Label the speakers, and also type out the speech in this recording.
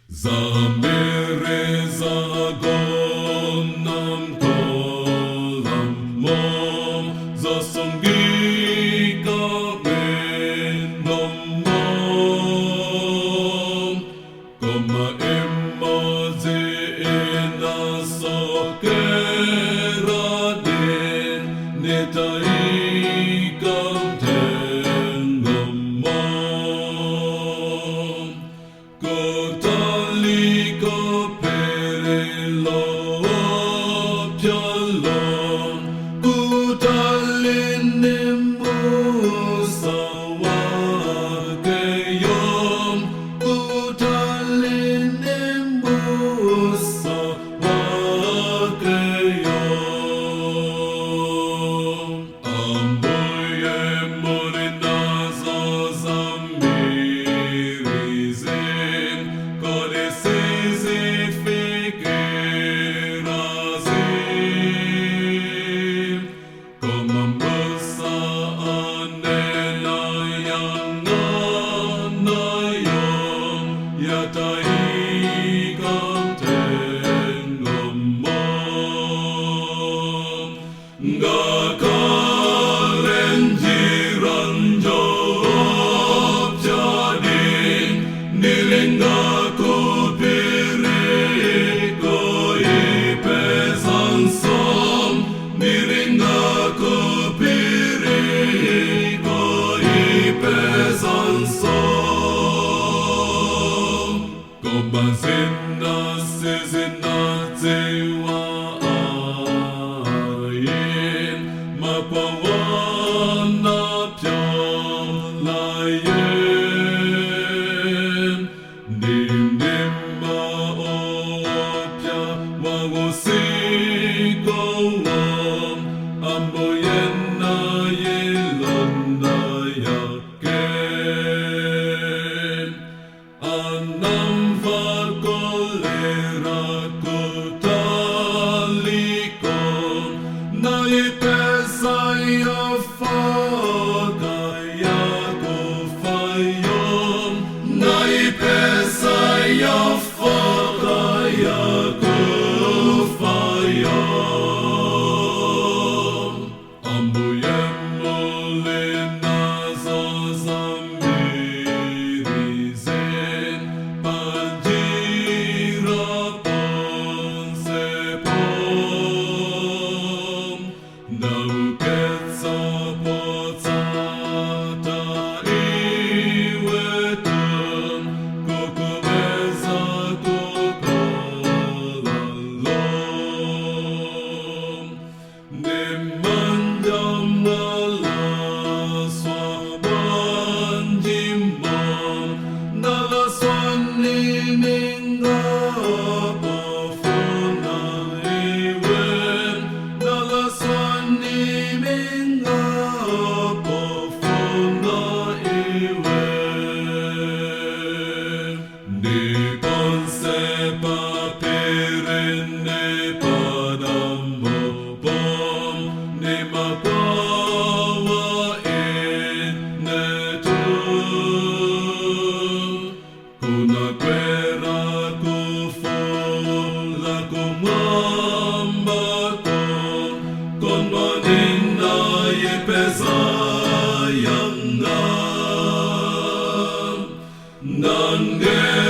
Speaker 1: Zamere zagonam kolam mom zasongika menom mom koma emaze enasokeradin netaikam tengom mom Kotaliko perelo pialo kutaline musa wakeyom kutaline musa wakeyom amboye morena zozamirizin kodesizifikirazim komambusa anenayanganayom yataikam tengomom ngakalenjiranjopjadin nilinga kupiriko ipesansom nilinga kupiriko ipesansom komazina sizina zewa ayin mapawana pyalayen nim nimma opya wagosikoam amboyena yelanda yaken anam vakolera kotaliko na ipesa yofoka yakufayom na ipesa yofoka yakufayom ambuyemolena zozamirizen panjira ponsepom nauketsa potsata iwetum kokobeza kokolalom nemandamalaswabanjimam nalaswanininga pofuna iwen nalaswanininga pofuna iwen Niponse papirene padambo pom nimapawa inetu kuna kwera kufula kumwambako konwanina yepeza yanga. Nangena